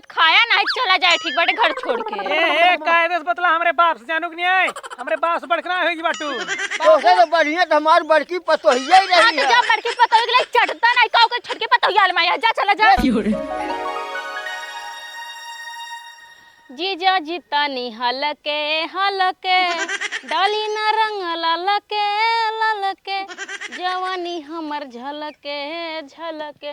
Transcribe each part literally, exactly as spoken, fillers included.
खाया नाही, चला जाए, ठीक बाटे, घर छोड़ के। ए, ए, कायदे से बतला हमरे बाप से, जानू कि नहीं आए? हमरे बाप से बढ़ के ना होई बाटू। तोसे तो बढ़िया तो हमार बड़की पतोहिया ही हाँ, रही तो है। जब बड़की पतोहिया के लिए चटता नहीं, का ओकर छोटकी पतोहिया आलमा है, जा, चला जा। जीजा जी तनी हलके, हलके, डाली ना रंग ललके, ललके, जवानी हमर झलके, झलके।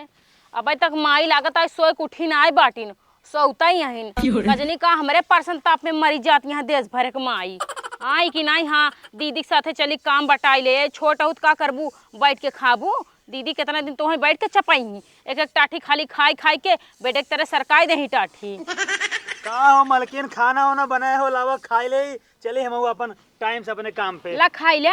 अबे तक माई लागत है सोए के उठी ना आए बाटिन, सोता ही हइन। क्यों रे? कजनी का हमरे परसन ताप में मरी जात यहाँ देश भर के माई। आई कि नहीं, हाँ, दीदी के साथे चली काम बटाई ले, छोट अहू त का करबू, बैठ के खाबू। दीदी कितना दिन तोहे बैठ के चपाई, एक एक टाठी खाली खाई खाई के बेटे के तरह सरकाई देही टाठी। का हो मलकिन, खाना वाना बनाए हो, लावा खाई ले, चली हम अपन टाइम से अपने काम पे। ला खाई ले।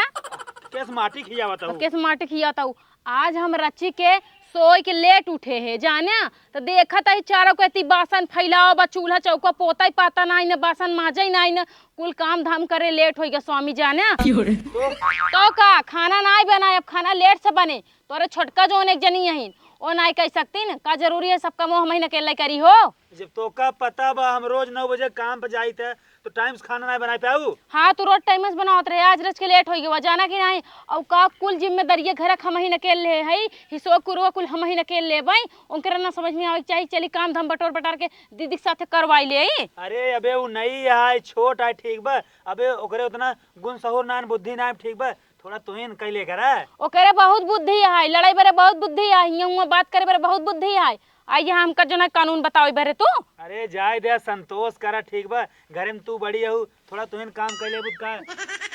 केस माटी खियावत हूँ। केस माटी खियावत हूँ। आज हम रची के सोई के लेट उठे है, जाने? तो देखत ही चारों के एती बासन फैलावा बा, चूल्हा चौका पोता ही पाता नाई न, बासन माजे ही नाई न, कुल काम धाम करे लेट होई गया स्वामी, जाने? तो का, खाना नाई बनाए, अब खाना लेट से बने। तोरे छोटका जौन एक जनी यही, ओ नाई कह सकती न, का जरूरी है सब काम हम ही अकेले करी हो? जब तोका पता बा हम रोज नौ बजे काम पे जाइत है, तो टाइम से खाना नाई बनाए पाऊ? हाँ, तू रोज टाइम से बनावत रहे, आज रच के लेट होई गवा, जाना कि नाई? अउ का कुल जिम्मेदारिये घर के हमही नकेल ले हई, हिसो कुरवा कुल हमही नकेल लेबई, उनकरा ना समझ में आवे के चाही, चली काम धाम बटोर बटार के दीदी के साथे करवाई लेई। अरे अबे उ नई है, छोट है, ठीक बा, अबे ओकरे उतना गुण सहूर नान, बुद्धि नान, ठीक बा, थोड़ा तुहिन कैले करा। ओकरे बहुत बुद्धि है, लड़ाई बरे बहुत बुद्धि है, हियाँ हुआँ बात करे बरे बहुत बुद्धि है, आ यहाँ हमका जो ना कानून बतावे बरे तू। अरे जाए दे, संतोष करा, ठीक बा, घरे में तू बड़ी हऊ, थोड़ा तुहिन काम कर लेबू त का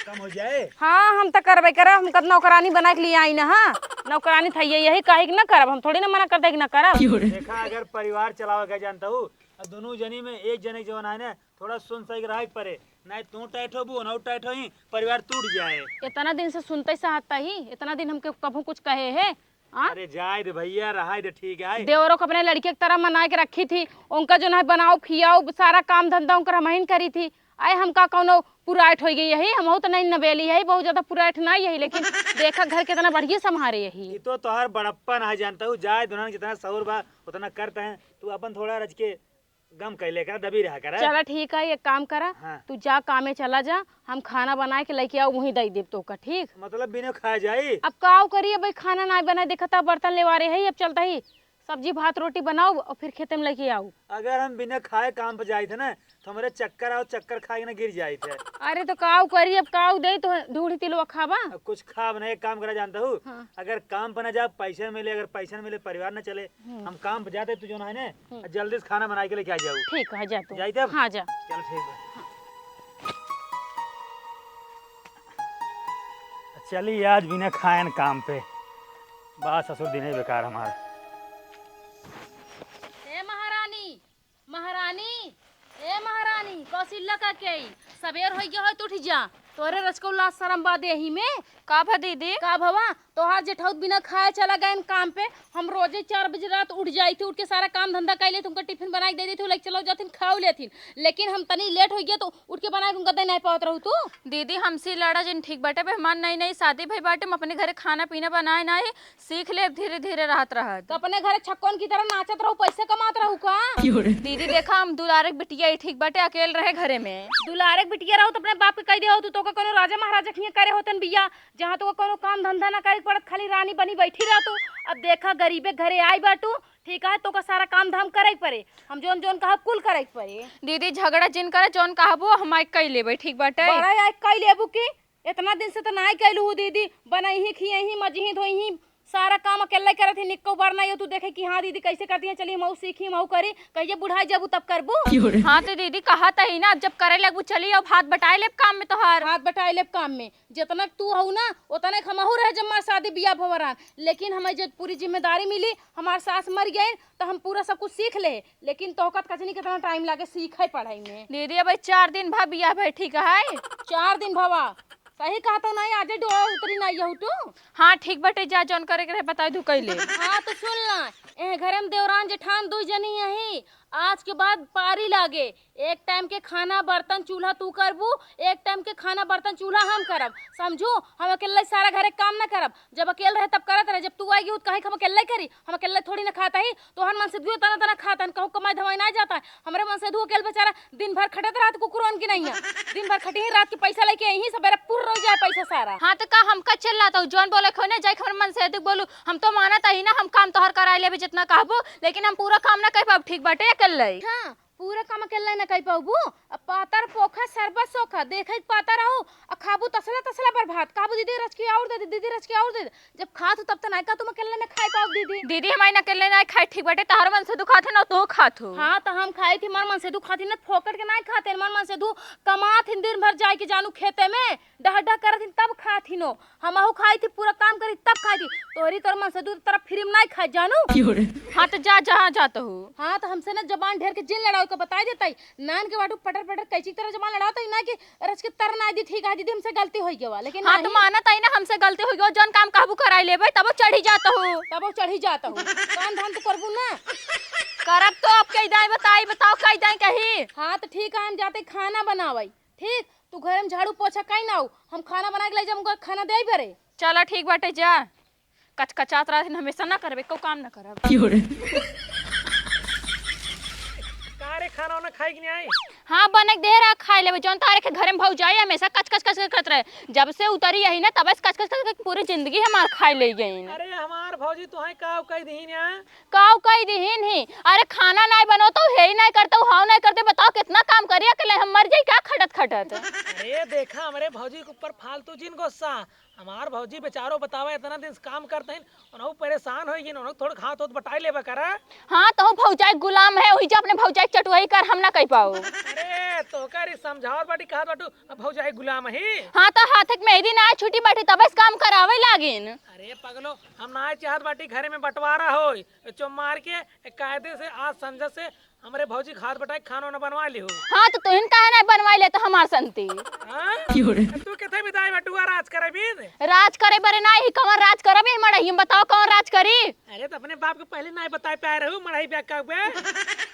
कम हो जाए? हाँ, हम त करबे करब, हम कब नौकरानी बना के लिए आई ना, हाँ? नौकरानी था ये, यही काहे के ना करब, हम थोड़ी ना मना कर दे कि ना करब। देखा, अगर परिवार चलावे के जानता हूँ, अब दोनों जनी में एक जने के जवन आए ना, थोड़ा सुन सही के रहे के पड़े, नहीं तू टाइट होबू, ना टाइट होई, परिवार टूट जाए। इतना दिन से सुनते सहता ही, इतना दिन हमके कभू कुछ कहे है? हाँ? अरे जाए दे भैया, रहाई दे, ठीक है। देवरों को अपने लड़के की तरह मना के रखी थी, उनका जो ना बनाओ खियाओ, सारा काम धंधा उनकर हमहिन करी थी। आए हमका कौनो पुराइट हो गई यही, हमहू तो नहीं नबेली है, बहुत ज्यादा पुराइट नहीं यही, लेकिन देखा घर कितना बढ़िया संभारे यही। ये तो तोहर बड़प्पन है, जानता हूँ, जाए दुल्हन जितना सहूर बा उतना करते हैं, तू अपन थोड़ा रच के गम कैले करा, दबी रहा करा। चला ठीक है, एक काम करा, हाँ। तू जा कामे चला जा, हम खाना बनाए के लेके आओ, वहीं दे देब तोका, ठीक? मतलब बिना खाए जाई? अब काव करी, अब खाना ना बनाए, देखा था बर्तन लेवा रहे है, अब चलता ही सब्जी भात रोटी बनाओ और फिर खेते में लेके आओ। अगर हम बिना खाए काम पे जाइत है ना, तो हमरे चक्कर आओ, चक्कर खाए के ना गिर जाइत है। अरे तो काव करी, अब काव दे तो ढूढ़ी तिलवा खाबा। अब कुछ खाब ना, एक काम करा जानता हूँ, हाँ। अगर काम पे ना जा, पैसे मिले, अगर पैसे ना मिले, परिवार ना चले, हम्म। हम काम पे जाते, तू जो ना है ना, हम्म। जल्दी से खाना बना के लेके आ जाओ। ठीक है, जा तू। जाई तब? हाँ, जा। चल, ठीक है। चली आज बिना खायन काम पे। बा ससुर दिने बेकार हमार। ए महारानी, महारानी, ए महारानी, कौशिल्य का के ई? सबेर होई गया होय, तू उठ जा। तोरे रचकौ लाज शरम बा देही में। का भा दीदी? का भवा? तोहार जेठौत बिना खाए चला गए काम पे। हम रोजे चार बजे रात उठ जाई थी, उठ के सारा काम धंधा कर ले, तुमको टिफिन बना के दे दी थी, लेके चलो जाथिन, खाओ लेथिन। लेकिन हम तनी लेट हो गया तो उठ के बना के उनका दे नहीं पावत रहू तू। दीदी, हमसे लड़ा जिन ठीक बाटे, बे हमार नई नई शादी भई बाटे, हम अपने घरे खाना पीना बनाए ना है, सीख ले धीरे धीरे रहत रहत। तो अपने घरे छक्कन की तरह नाचत रहू, पैसे कमात रहू का? दीदी देखा, हम दुलारे के बिटिया ही ठीक बाटे, अकेल रहे घरे में। दुलारे के बिटिया रहू तो अपने बाप के कह दे हो, तू तो कोनो राजा महाराजा के हियां करे होतन बिया, जहाँ तो कोनो काम धंधा ना करे के पड़त, खाली रानी बनी बैठी रह तू। अब देखा गरीबे घरे आई बाटू, ठीक है, तो का सारा काम धाम करे के पड़े, हम जोन जोन कहब कुल करे के पड़े। दीदी झगड़ा जिन करे, जोन कहबो हम आइ कई लेबे, ठीक बाटे? बड़ा आइ कई लेबू की? इतना दिन से तो नाई कैलू हूँ दीदी, बनैही, खियैही, मजही, धोइही, सारा काम अकेले करत ही, निक्को बार नाई हो तू देखे कि हाँ दीदी कैसे करती है, चली मऊ सीखी, मऊ करी, कहिए बुढ़ाई जबू तब करबू। हाँ तो दीदी कहा तही ना, अब जब करे लगबू चली अब हाथ बटाए लेब काम में तोहार। हाथ बटाए लेब काम में, जितना तू हऊ ना उतना हमहू रहे जब हमार शादी बियाह भवरान, लेकिन हमें जब पूरी जिम्मेदारी मिली, हमार सास मर गई तो हम पूरा सब कुछ सीख ले, लेकिन तोहका त कचनी कितना टाइम लागे सीखे पढ़ाई में। दीदी अब चार दिन भा बियाह भई ठीक है। चार दिन भवा? सही कहा तो नहीं, आजे डोरा उतरी नहीं यहू तू। हाँ ठीक बटे, जा जौन करे के रहे बताई दू कैले। हाँ तो सुन ला, ए घरे में देवरान जेठान दुई जनी यही, आज के बाद पारी लागे, एक टाइम के खाना बर्तन चूल्हा तू करबू, एक टाइम के खाना बर्तन चूल्हा हम करब, समझू? हम अकेले सारा घरे काम ना करब, जब अकेल रहे तब करत रहे, जब तू आइगी हो त कहे कि हम अकेले करी, हम अकेले थोड़ी ना खात ही, तोहर मनसेधुओ तना तना खात हन, कहूँ कमाई धमाई ना जात है, हमरे मनसेधु अकेल बेचारा दिन भर खटत रहत कुकुरन की नैया, दिन भर खटिही, रात के पैसा लेके अइही, सबेरे पुर हो जाए पैसा सारा। हाँ तो का हमका चिल्लात हो, जौन बोले के हो ना जाइके हमरे मनसेधु के बोलू, हम तो मानत ही ना, हम काम तोहर कराई लेबे जितना कहबू, लेकिन हम पूरा काम ना कर पाब, ठीक बाटे अकेले। हाँ, पूरा काम अकेले ना कर पाबू। अब पातर पोखा सरबत सोखा, देखे के पातर रहू, आ खाबू तसला तसला पर भात, कहबू दीदी रच के और दे दे, दीदी रच के और दे दे। जब खात हो तब तो नायका तुम अकेले ना खाई पाओ दीदी। दीदी हमारी ना अकेले ना खाई, ठीक बाटे, तोहर मनसेधु खात है ना तू खात हो। हाँ तो हम खाई थी, हमार मनसेधु खात ही ना, फोकट के ना खाते, हमार मनसेधु कमात ही दिन भर जाए के जानू खेते में, डह डह करत ही तब खात ही नो, हमहू खाई थी, पूरा काम करी तब खाई थी। तोहरी तोर मनसेधु तरफ फ्री में ना खाई जानू। हाँ तो जा, जहाँ जात हो। हाँ तो हमसे ना जबान ढेर के जिन लड़ाओ के बताई देता ही, नान के बाटू पटर पटर कैची की तरह जबान लड़ाओ तो ना कि रच के तर ना दी, ठीक है दीदी, हमसे गलती होई गवा, लेकिन हाँ, तो नहीं। मानत आई ना, हमसे गलती होई गवा, जौन काम कहबू कराई लेबे, तब चढ़ी जात हो। तब चढ़ी जात हो। काम धाम तो करबू ना। करब तो अब कई दाई बताई, बताओ कई दाई कही। हाँ, तो ठीक है, हम जाते खाना बनावई। ठीक, तू घर में झाड़ू पोछा कई ना हो, हम खाना बना के ले जाऊंगा, खाना दे बरे। चला ठीक बाटे, जा। कचकचात रहत हमेशा ना करबे, एको काम ना करब। का रे, खाना वाना खाई कि नहीं आई? हाँ, बने के देह रहा, खाई लेबे। जौन तारे के घरे में भौजाई हमेशा कच कच कच कच करत रहे, जब से उतरी यही ना, तब से कच कच कच कच पूरी जिंदगी हमार खाई ले गई। अरे हमार भौजी, तुहाई काव कई दिहिन या? काव कई दिहिन ही? अरे खाना नाई बनो तो हे ही नाई करते, हाव नाई करते, बताओ कितना काम करी अकेले, हम मर जाई क्या खटत खटत? अरे देखा, हमरे भौजी के ऊपर फालतू जिन गुस्सा। हमार भौजी बेचारो बतावा, इतना दिन से काम करत हइन, उनहु परेशान होइ गइन, उनहु थोड़ा हाथ होत बटाई लेबा करा। हाँ, तहु भौजाई गुलाम है, वही जा अपने भौजाई चटुआई कर, हम ना कह पाओ। अरे, तोहका री समझावत बाटी, कहत बाटू, अब भौजाई गुलाम ही। हाँ, तो हाथ के मेहंदी ना छूटी बाटी, तब से काम करावे लागिन। अरे पगलो, हम ना चाहत बाटी घरे में बंटवारा होई, चुप मार के कायदे से आज संझा से हमरे भौजी के हाथ बटाई के खाना वाना बनवा लिहू। हाँ, तो तुहिन काहे ना बनवाई ले तो हमार संती? हाँ? क्यों रे? तू किथे बिदाई बटुआ राज करे बीन? राज करे बरे ना, ही कौन राज करब, ही मड़ई में बताओ कौन राज करी? अरे, तो अपने बाप के पहले ना बताए पाए रहू, मड़ई ब्याह का हुए।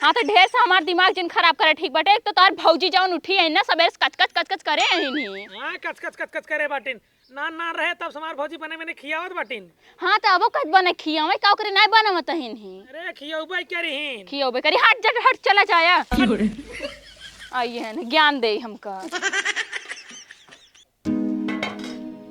हाँ, तो ढेर से हमार दिमाग जिन खराब करे, ठीक बाटे। एक तो तोहर भौजी जौन उठी है ना, सबेरे से कच कच कच कच करे है नहीं। हाँ, कच कच कच कच करे बाटिन। नान नान रहे तब से हमार भौजी बने बने खियावत बाटिन। हाँ, तो अबो कच बने खियावे, का ओकरे नाय बनवत हिन ही। अरे, खियौबे करिहिन। खियौबे करी, हट, जट, हट, चला जाया। क्यों रे? आइए है ना, ज्ञान दे हमका।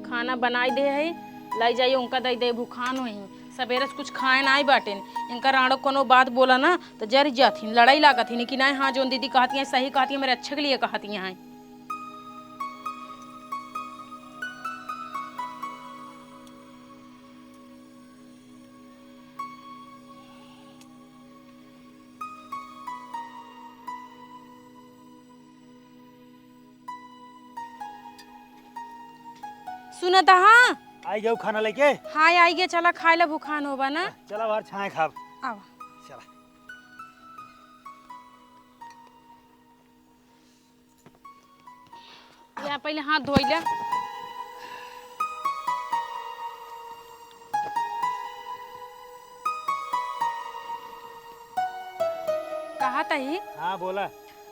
खाना बनाई दे है, लाई जाई उनका दई दे, भूखान होई। सबेरे से कुछ खाए ना आई बाटेन। इनका राणो कोनो बात बोला ना, तो जर जाथिन, लड़ाई लागत ही कि नहीं, हाँ, जौन दीदी कहती हैं, सही कहती हैं, मेरे अच्छे के लिए कहती हैं। सुनत हाँ? आई गयो खाना लेके? हाँ, आई गए, चला खाए ला, भूखान होबा ना। चला बाहर छाए खाब। आवा। चला। या पहिले हाथ धोइले। कहा तही? हाँ, बोला।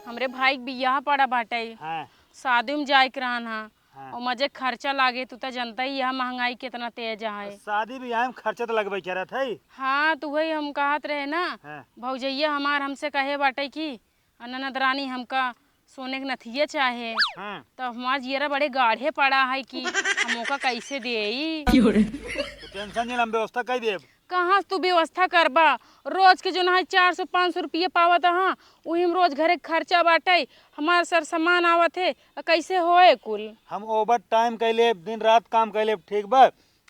हमरे भाई के बियाह पड़ा बाटे। हाँ। शादी में जाए के रहन हा। हाँ। और मजे खर्चा लागे, तू तो जनता ही यह महंगाई कितना तेज है। शादी बियाह में खर्चा तो लगबे करत है। हाँ, तो वही हम कहत रहे ना, हाँ। भौजैया हमार हमसे कहे बाटे कि आ ननद रानी हमका सोने के नथिया चाहे। हाँ। तो हमार जियरा बड़े गाढ़े पड़ा है कि हम ओका कैसे देई। क्यों रे? तू tension नहीं, हम व्यवस्था कर देब। कहाँ से तू व्यवस्था करबा? रोज के जो ना है चार सौ पाँच सौ रुपये पावत हाँ, वही में रोज घरे के खर्चा बाटे, हमार सर सामान आवत है, आ कैसे होए कुल? हम overtime कर लेब, दिन रात काम कर लेब, ठीक बा?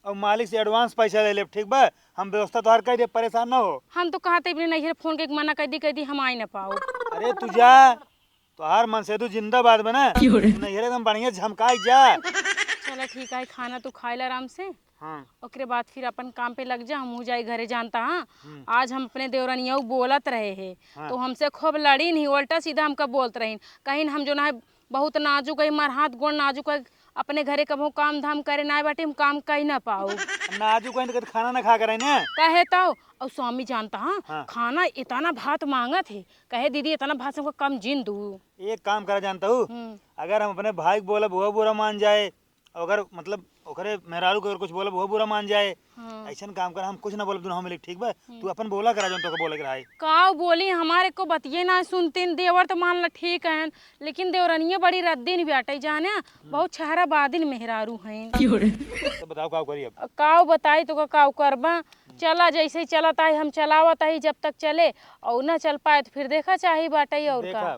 और मालिक से advance पैसा ले लेब, ठीक बा? हम व्यवस्था तोहार कर देब, परेशान ना हो। हम तो कहते अपने नैहर फोन के मना कर दी, कह दी हम आई ना पाओ। अरे तू जा, तोहार मनसेधु जिंदाबाद बना। क्यों रे? नैहर एकदम बढ़िया झमकाई जा। चला ठीक है, खाना तू खाए ला आराम से। हाँ। ओकरे बाद फिर अपन काम पे लग जा, हमहू जाई घरे जानता हाँ। हम्म। आज हम अपने देवरनिया बोलत रहे हैं, हाँ। तो हमसे खूब लड़ी नहीं, उल्टा सीधा हमका बोलत रही, कहीं हम जो ना है बहुत नाजुक है, हमार हाथ गोड़ नाजुक है, अपने घरे कबहू काम धाम करे ना बाटे, हम काम कई ना पाऊ। नाजुक है तो कभी खाना ना खा करे ना। कहे तो और स्वामी जानता, हाँ, हाँ। खाना इतना भात मांगत है, कहे, "दीदी, इतना भात से हमको कम जिन दू।" एक काम करा जानता हूँ, हम्म। अगर हम अपने भाई को बोलब, वो बुरा मान जाए, अगर मतलब ओकरे मेहरारू के अगर कुछ बोलब, वो बुरा मान जाए, हाँ। ऐसन काम कर, हम कुछ ना बोलब, दोनों मिलके, ठीक बा? हम्म। तू अपन बोला करा, जौन तोके बोले के रहे। काऊ बोली, हमारे को बतिये ना सुनतीन, देवर तो मान ला ठीक है, लेकिन देवरनिया बड़ी रद्दीन बाटे, जाने, हम्म। बहुत छहराबादिन मेहरारू हैं। तो बताओ, काऊ करी अब? काऊ बताई तो का, काऊ करबा? चला, जैसे ही चलत आई, हम चलावत आई, जब तक चले, और ना चल पाए तो फिर देखा चाही बाटे, और देखा, का?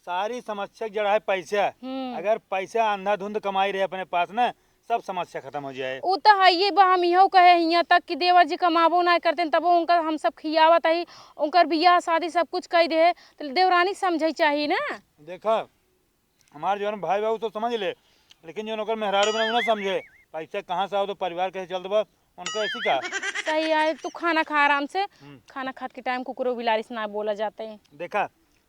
सारी समस्या की जड़ है पैसा। हम्म। अगर पैसा अंधाधुंध कमाई रहे अपने पास ना, सब समस्या खत्म हो जाए। उ तो है ये बा, हम इहो कहे हियाँ तक कि देवर जी कमाबो ना करते, तबो उनका हम सब खियावत ही, उनकर बियाह शादी सब कुछ कई दे, तो देवरानी समझे चाहिए ना। देखा, हमार जौन भाई बा, उ तो समझ ले, लेकिन जौन ओकर मेहरारू बना, उ ना समझे। पैसा कहाँ से आओ तो परिवार कैसे चलत बा, उनका ऐसी का? सही है, तू खाना खा आराम से, हम्म। खाना खात के टाइम कुकुरो बिलारी से ना बोला जाता है। देखा,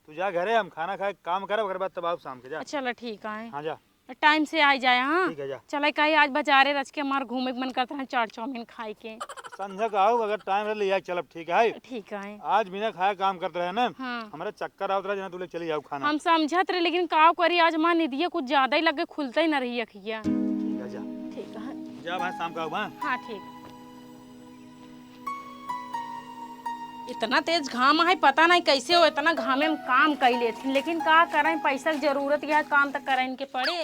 तू जा घरे, हम खाना खाए, काम करब, ओकर बाद तब आउब शाम के, जा। चला, ठीक है। हाँ, जा। टाइम से आ जाए, हाँ? ठीक है, जा। चला, कहीं आज बाजारे रच के हमार घूमे के मन करता है, चाट चाउमीन खाए के। संझा के आउब, अगर टाइम रहे, ले आए चलब, ठीक है? ठीक है। आज बिना खाए काम करत रहे ना, हाँ। हमरा चक्कर आवत रहे, जना तू ले चली आउब खाना। हम समझत रहे, लेकिन का करी, आज हमार निदिया कुछ ज्यादा ही लगे, खुलता ही ना रही अखिया। ठीक है, जा। ठीक है। जा भाई, शाम का आउब, हाँ? हाँ, ठीक। इतना तेज घाम है, पता नहीं कैसे हो इतना घामे में काम कई लेथिन, लेकिन का करें, पैसा के जरूरत है, काम तो करें के पड़े।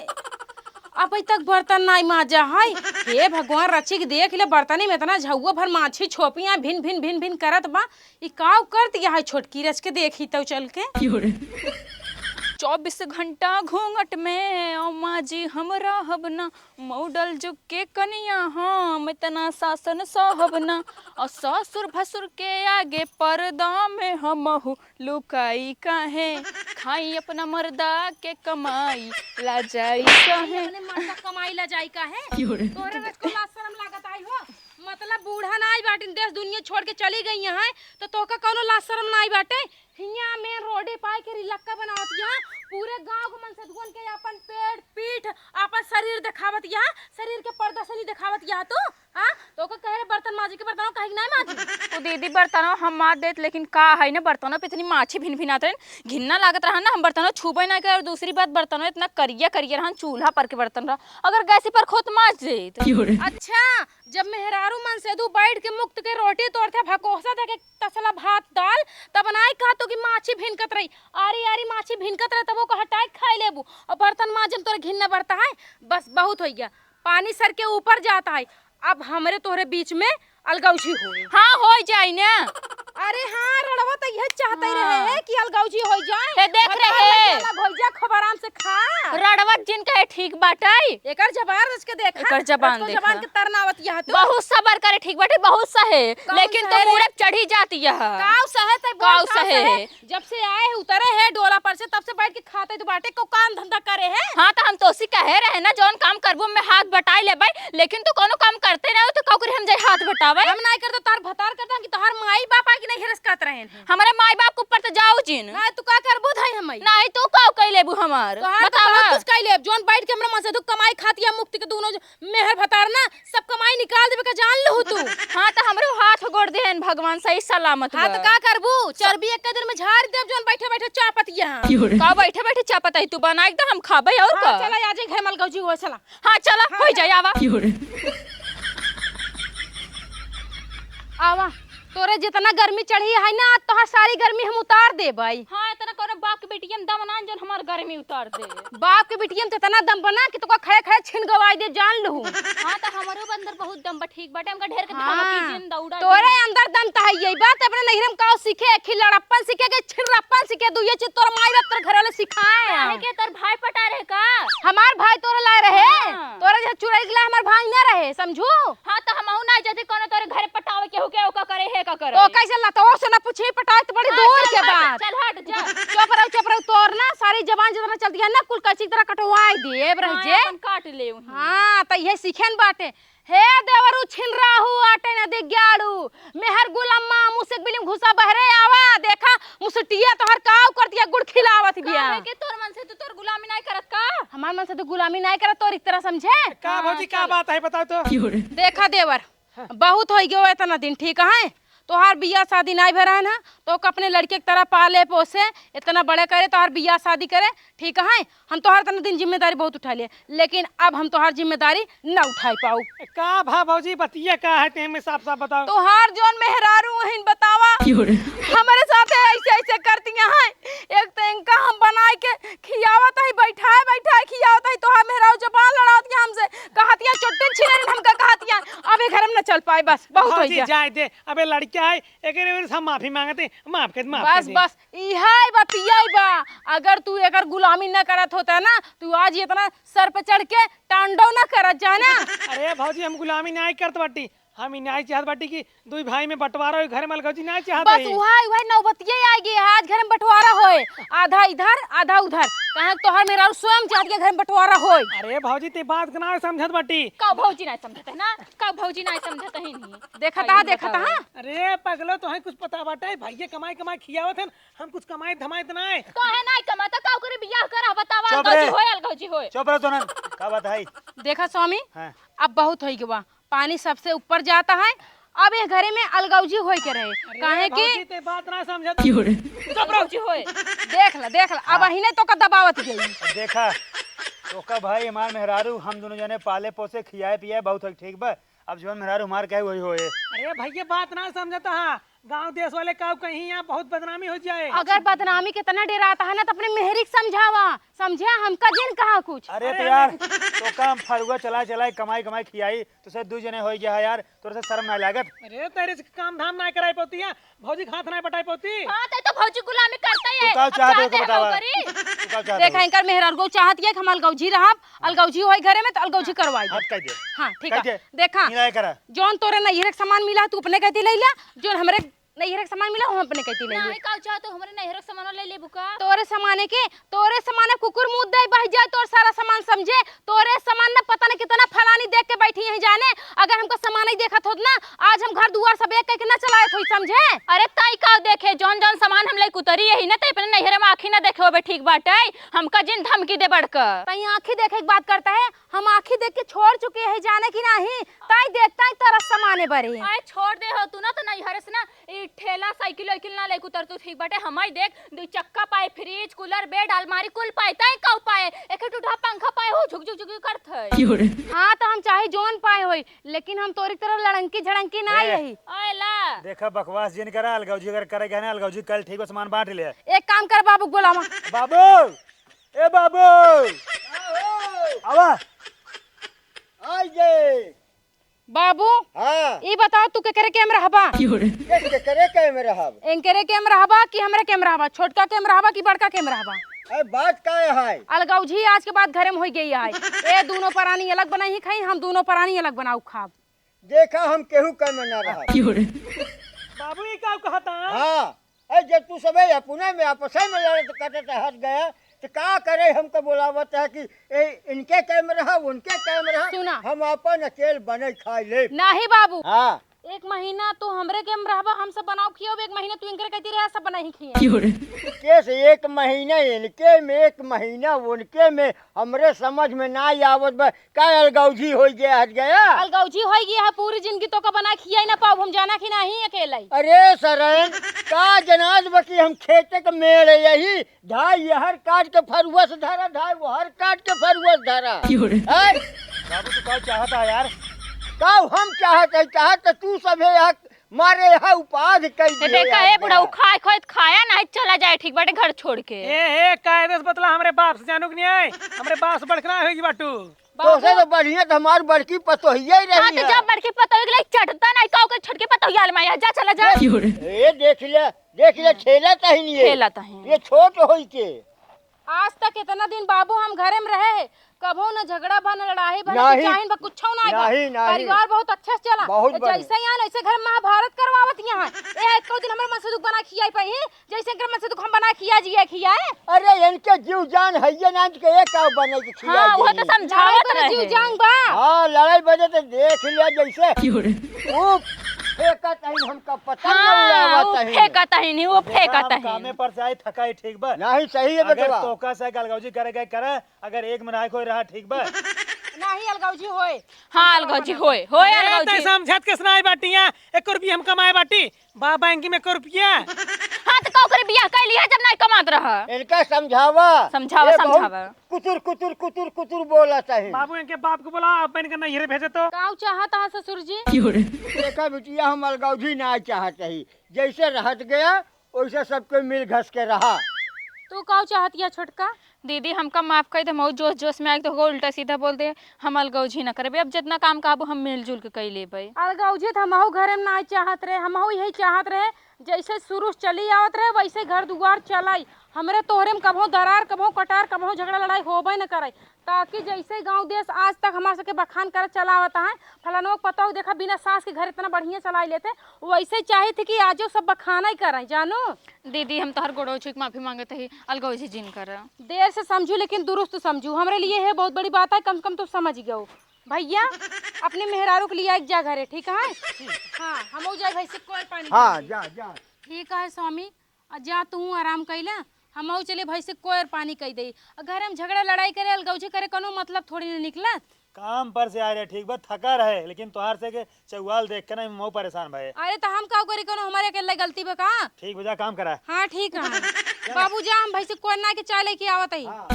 अब तक बर्तन नहीं माजा है। हे भगवान, रचिक देख ले, बर्तनी में इतना झौआ भर माछी छोपी है, भिन भिन भिन भिन करत बा। ई काव करत यह है छोटकी, रच के देखी तो चल के। चौबीस घंटा घूंघट में ओ माँ जी हम रहब ना, मॉडल जुग के कनिया हम इतना शासन सहब ना, और ससुर भसुर के आगे पर्दा में हमहू लुकाई काहे, खाई अपना मर्दा के कमाई, लाजाई काहे। अपने मर्दा कमाई लाजाई काहे? क्यों रे? तोहरे रच को लाज शरम लागत आई हो? मतलब बूढ़ा ना आई बाटिन, देश दुनिया छोड़ के चली गई हैं, तो तोहका कौनो लाज शरम ना आई बाटे? हियाँ मेन रोडे पाए के रिलक्का बनावत यहाँ, पूरे गाँव के मनसेधुअन के आपन पेट, पीठ, आपन शरीर देखावत यहाँ, शरीर के प्रदर्शनी देखावत यहाँ तू, हाँ? तो ओकर कहे रे बर्तन माजे के, बर्तन काहे के नाय माजे? ओ दीदी, बर्तनवा हम माज देत, लेकिन का है ना, बर्तनवा पे इतनी माछी भिन भिनात रहन, घिन्ना लागत रहा ना, हम बर्तनवा छूबे ना करे। और दूसरी बात, बर्तनवा इतना करिया करिया रहन, चूल्हा पर के बर्तन रहा, अगर गैस पर खोत माज देत। अच्छा, जब मेहरारू मनसेधू बैठ के मुक्त के रोटी तोड़ते, भकोसा दे के तसला भात दाल, तब नाय कहतो कि माछी भिनकत रही। आरी आरी माछी भिनकत रहे, तब ओको हटाए के खाए लेबू। और बर्तन माजे में तोरे घिन्ना बढ़ता है, बस बहुत होइ गया। पानी सर के ऊपर जाता है, अब हमरे तोहरे बीच में अलगौजी होई। हाँ, होई जाई ना। अरे हाँ, रड़वा तो यह चाहते रहे हाँ। है कि अलगौजी होई जाए। ए, देख और रहे। अलग होइ जा, खूब आराम से खा। रड़वा जिन कहे ठीक बाटे। एकर जबान रच के देखा। एकर जबान रच को देखा। जबान के तरनावत यह तू। बहुत सबर करे, ठीक बाटे, बहुत सहे। कौन लेकिन तो सहे रे? मूरत चढ़ी जाती यह। काव सहे ते बोल, काव काव सहे? सहे? जब से आए है, उतरे है डोला पर से, तब से बैठ के खाते तो बाटे, को काम धंधा करे है? हाँ, तो हम तोसी कहे रहे ना, जौन काम करबो में हाथ बटाई लेबै, लेकिन तू कोनो काम करते ना हो, तो का करी हम जाई हाथ बटावे? हम नाई करते, तोहार भतार करता कि तोहार माई बाप आके नहीं हेरस करत रहे हैं। हमारे माई बाप के ऊपर तो जाओ जिन। ना, तू का करबू धाई हमई? नहीं, तू का कई लेबू हमार? तोहार तो बतावा। बहुत कुछ कई लेब, जौन बैठ के हमरा मन से तू कमाई खाती है, मुक्ति के दोनों मेहर भतार ना, सब कमाई निकाल देबे का जान लहू तू। हाँ, तो हमरो हाथ गोड़ देहन भगवान सही सलामत हाँ, बा। तो का करबू? चर्बी एक दिन में झाड़ देब, जौन बैठे बैठे चापत यहाँ। का बैठे बैठे चापत है तू? बना एकदम हम खाबे और हाँ, का? चला, आ जाए घर मलगौजी हुआ, चला। हाँ, चला, हाँ, होई चला। जाए, आवा। आवा। तोरे जितना गर्मी चढ़ी है ना, आज तोहार सारी गर्मी हम उतार देबई। हाँ, इतना कोनो बाप के बेटियन दम ना, जौन हमार गर्मी उतार दे। बाप के बेटियन तो इतना दम बना कि तोका खड़े खड़े छिन गवाई दे, जान लहू। हाँ, तो हमरो अंदर बहुत दम बा, ठीक बाटे, हमका ढेर के हाँ, धमकी जिन दौड़ा तोरे जिन। अंदर दम तो है, यही बात अपने नैहरे में काव सीखे, खिलड़प्पन सीखे के छिनरप्पन सीखे, दुइये चीज तोर माई बाप तोर घर वाले सिखाए काहे हैं। के तोर भाई पटा रहे का? हमार भाई तोरे लाए रहे, हाँ। तोरे जैसे चुड़ैल के लाए हमार भाई ना रहे, समझू? हाँ, तो हमहू ना जदी कोनो तोरे घरे पटावे केहू के, ओका करे, हे का करे। तो कैसे लतवा से ना पूछी, पटाए तो बड़ी हाँ, दूर चल के हट, बात। चल हट, जा। चुप रहो, चुप रहो, तोर ना सारी जबान जितना चलती है ना, कुल कैंची की तरह कटवाई देब रह हाँ, जे। अपन काट ले उही। हाँ, तो ये सीखेन बाटे। हे देवरू छिनराहू, आटे न दिग्याड़ू, मेहर गुलामा, मुसे बिलिम घुसा बहरे आवा, देखा, मुसटिया तोहर काव करतिया, गुड़ खिलावत बिया। काहे के तोर मन से तू तोर गुलामी नाय करत का? हमार मन से तू गुलामी नाय करत, तोर इस तरह समझे? का हाँ, भौजी, का चल। बात है, बताओ तो। देखा देवर, हाँ। बहुत होइ गयो इतना दिन, ठीक है? तोहार बियाह शादी नाहीं भय रहन है, तोहका अपने लड़के की तरह पाले पोसे, इतना बड़े करे, तोहार बियाह शादी करे, ठीक है? हम तोहार इतना दिन जिम्मेदारी बहुत उठाइ लिए, लेकिन अब हम तोहार जिम्मेदारी न उठाइ पाउब। का भा भौजी, बतिया का है, तें हमें साफ साफ बताओ। तोहार जौन मेहरारू हइन बतावा, हमरे साथे ऐसे ऐसे करतिया हैं। एक तो इनका हम बनाइ के खियावत हई, बैठाए बैठाए खियावत हई, तोहार मेहरारू जबान लड़ावतिया हमसे, कहतिया चुट्टी छिनरिन हमका कहतिया, अब ए घर में न चल पाए, बस बहुत होइ भौजी गया। जाए दे, अबे लड़का है, एकरे ओर से हम माफी मांगते, माफ कर, माफ कर बस दे। बस, इहै बतिया बा। अगर तू एकर गुलामी न करत होता ना, तू आज इतना सर पे चढ़ के तांडव न करत जाना। अरे भौजी, हम गुलामी नाहीं करत बाटी, हम ई नाहीं चाहत बाटी कि दुई भाई में बंटवारा होई, घर में अलगौजी नाहीं चाहत बस हई। उहै, उहै नौबतिये आइ गई है, आज घर में बंटवारा होए, आधा इधर, आधा उधर। कहाँ तोहर मेहरारू स्वयं चाहत के घर में बंटवारा होए। अरे भौजी, ते बात के नाहीं समझत बाटी। का भौजी नाहीं समझत है ना? का भौजी नाहीं समझत है नहीं? देखत हा, देखत हा। अरे पगलो, तोहे कुछ पता बाटे? भैया कमाई कमाई खियावत हन, हम कुछ कमाई धमाई त नाहीं। काहे नाहीं कमाता? का करे बियाह करा, बतावा, चुप रे। अलगौजी होए, अलगौजी होए। चुप रह सोनन, का बात है? देखा स्वामी, हाँ। अब बहुत होइ गवा, पानी सबसे ऊपर जाता है, अब ए घरे में अलगौजी होए के रहे, अरे काहे कि भौजी, ते बात ना समझत। क्यों रे? चुप रह। अलगौजी होए। देख ला, देख ला, अब हाँ। अहिने तोका दबावत गई। अब देखा, तोका भाई हमार मेहरारू, हम दुनो जने पाले पोसे, खियाए पियाए बहुत है, ठीक बा? अब जौन मेहरारू हमार कहे वही होए। अरे भैया, बात ना समझत हा, गाँव देश वाले का कहीं यहाँ बहुत बदनामी होइ जाए। अगर बदनामी के तना डेरात हा ना, त अपने मेहरी के समझावा, समझे? हमका जिन कहा कुछ। अरे अरे तो यार, हमें तोका हम फरुआ चलाए चलाए, कमाई कमाई खियाई, तोसे दुइ जने होइ गया है यार, तोरे से शर्म नाहीं लागत? अरे तेरे से काम धाम नाहीं कराई पउती है, भौजी के हाथ नाहीं बटाई पउती। हाँ, ते तो भौजी गुलामी करता ही तू है। का अब चाहत हो, चाहते हैं बतावा। नौकरी। तू का चाहत देखा, हो? इनकर मेहरारू चाहत ये कि हम अलगौजी रहब, अलगौजी होई घरे में त अलगौजी करवाई दे। हट, कह दे। हाँ, ठीक कह है। दे। देखा, मिलाए करा। जौन तोरे नैहरे के सामान मिला है, तू अपने कहती ले ला, जौन हमरे नैहरे के सामान मिला, हम अपने कहती ले ना, ले। ई का चाहत हो, हमरे नैहरे के सामान ले लेबू का? तोरे सामाने के, तोरे सामाने कुकुर मुँह दे बह जाए, तोर सारा सामान समझे, तोरे सामान ना पता नहीं कितना फलानी देख के बैठी है जाने। अगर हमका सामान नहीं देखत होत ना, आज हम घर दुआर सब एक करके ना चलायत होई, समझे? अरे ताई का देखे, जौन जौन सामान हम लेके उतरी यही ना, ते अपने नैहरे में आँखी ना देखे होबे, ठीक बाटे? हमका जिन धमकी दे बढ़कर। ताई आँखी देखे के बात करता है, हम आँखी देख के छोड़ चुके हैं जाने की नहीं, ताई देखता है तरस सामाने बरे। आए छोड़ दे हो तू ना, तो नैहरे से ना ई ठेला साइकिल वाइकिल ना लेके उतर तू, ठीक बाटे? हमाई देख, दुई चक्का पाए, फ्रिज, कूलर, बेड, अलमारी कुल पाए, ताई का पाए, एक ठूठा पंखा पाए हो, झुक झुक झुक झुक करत है। हाँ, तो हम चाहे जौन पाए होई, लेकिन हम तोरी तरह लड़ंकी झड़ंकी ना ए। यही। ओए ला। देखा बकवास जिन करा, अलगौजी अगर करे के है ना, अलगौजी कल ठीक बा, सामान बांट ले। एक काम कर बाबू, बोलावा। बाबू, ए बाबू, आवा। आई जे। बाबू, हाँ। ई बताओ तू केकरे के में रहबा? के, केकरे के में रहब? एनकरे के में रहबा कि हमरे के में रहबा? छोटका के में रहबा कि बड़का के में रहबा? अरे बात का है? अलगौजी आज के बाद घरे में होइ गई है। ए दूनो परानी अलग बनाई ही खाई, हम दूनो परानी अलग बनाऊ खाब। देखा हम केहू के में ना रहब। बाबू ई का कहता? हाँ, ए जब तू सबे अपने में आपसे में लड़त कटत हट गया, तो का करे हमको बोलावत है कि ए, इनके के में रहा, उनके के में रहा, सुना। हम अपन अकेल बने खाई ले। नहीं बाबू। हाँ। एक महीना तू हमरे के में रहबा, हम सब बनाओ खियाओ, एक महीना तू इनकरे कहती रहे, सब बनाई खियाए। कैसे एक महीना इनके में, एक महीना उनके में, हमरे समझ में ना आवत बा, का अलगौजी होइ गया, हट गया? अलगौजी होइ गया है, पूरी जिंदगी तोका बना खियाई ना पाउब, हम जाना कि नहीं अकेला ही। अरे सरन, का जनाज बा कि हम खेते के मेड़ यही, धाई यहर काट के फरुआ से धरा, धाई वहर काट के फरुआ से धरा। हैं? बाबू, तू का चाहत है यार? का हम चाहत है? चाहत तो तू सब है यहाँ मारे यहाँ उपाध कई ए, दिए देखा, ए यार बुढ़ऊ, बा। खाए खोए त खाया ना, चला जाए, ठीक बाटे, घर छोड़ के। ए, ए, कायदे से बतला, हमरे बाप से जानू कि नहीं आए? हमरे बाप से बढ़ के ना होगी बाटू। तोसे तो बढ़िया तो हमार बड़की पतोहिया ही हाँ, रही तो है। जब बड़की पतोहिया के लिए चटता नहीं, का ओकर छोटकी पतोहिया आलमाया, जा, चला जा। ए, देख ले, देख ले, खेला तही नहीं है। खेला तही। ये छोट होई के। आज तक इतना दिन बाबू हम घरे में रहे हैं, कभो न झगड़ा भा, न लड़ाई भा, न नहीं। कुचाहिन भा, कुछो ना भा। नहीं, नहीं। परिवार बहुत अच्छे से चला। बहुत बढ़िया। जैसे यहाँ ऐसे घर महाभारत करवावत यहाँ। ए, एको दिन हमरे मन से दुख बना खियाई पाई, जैसे इनकर मन से दुख हम बना खिया जिया खियाए। अरे इनके जीव जान है ये ना, इनके एक का बने के खिया हाँ, वो तो देनी। समझावत लड़ाई पर रहे। जीव जान बा। हाँ, लड़ाई बजे तो देख लिया जैसे। क्यों रे? वो फेंकत है, हमका पता हाँ, नहीं वो उड़ावत है। फेंकत है नहीं, वो फेंकत है। कामे पर से आई थकाई, ठीक बा? नहीं, सही है अगर बेटवा। तोका से गलगौजी करे के करे, अगर एक में रहा कोई रहा, ठीक बा? नाही अलगौजी होए। हाँ, अलगौजी होए, होए अरे, अलगौजी। तै समझत कैसे नाही बाटी? यहाँ एक रुपया हम कमाए बाटी, बा बैंक में एक रुपया। हाँ, तो का करे, बियाह कर लिया जब नाही कमात रहा। इनका समझावा। समझावा, ए, बहुत समझावा। कुतुर, कुतुर, कुतुर, कुतुर बोला चाही। बाबू, इनके बाप को बोला, आप इनके नैहरे भेजे तो। काऊ चाहत हा ससुर जी? देखा बिटिया, हम अलगौजी नाही चाहत ही। जैसे रहत गया, वैसे सबके मिल घस के रहा। तू काऊ चाहत या छोटका? दीदी, हमका माफ कर दे, हम जोश जोश में आए तो हो उल्टा सीधा बोल दे। हम अलगौजी न करबे, अब जितना काम कहबो हम मिलजुल के कई लेबे। अलगौजी त हमहू घरे में नाही चाहत रहे, हमहू यही चाहत रहे जैसे शुरू से चली आवत रहे वैसे घर दुआर चलाई। हमरे तोहरे में कबहू दरार, कबहू कटार, कबहू झगड़ा लड़ाई होबे न करे, ताकि जैसे गाँव देश आज तक हमार सबके बखान करत चला आवत है, फलानवा के पतोह देखा बिना सास के घर इतना बढ़िया चलाई लेते, वैसे चाहित कि आजो सब बखाना ही करें, जानू। दीदी, हम तोहर गोड़ो छुई के माफी मांगत ही, अलगौजी जिन कर। देर से समझू लेकिन दुरुस्त समझू, हमरे लिए है बहुत बड़ी बात है, कम से कम तू समझ गयो। भैया, अपने मेहरारू के लिए एक जा घरे, ठीक है? हाँ, हम जाए भैंसी कोयर पानी हाँ, देवे। जा, जा। ठीक है स्वामी, आ जा तू आराम कैला, हम चले भैंसी कोयर पानी कई दे। आ घरे में झगड़ा लड़ाई करे, अलगौजी करे, कोनो मतलब थोड़ी ना निकलत। काम पर से आए रहे, ठीक बा, थका रहे, लेकिन तोहार से के चौवाल देख के ना हम परेशान भए। अरे तो हम का करी, कोनो हमारे अकेले गलती बा का? ठीक बा, जा काम करा। हाँ ठीक है। बाबू जा, हम भैंसी कोयर ना के चाय लेके आवत ही। हाँ।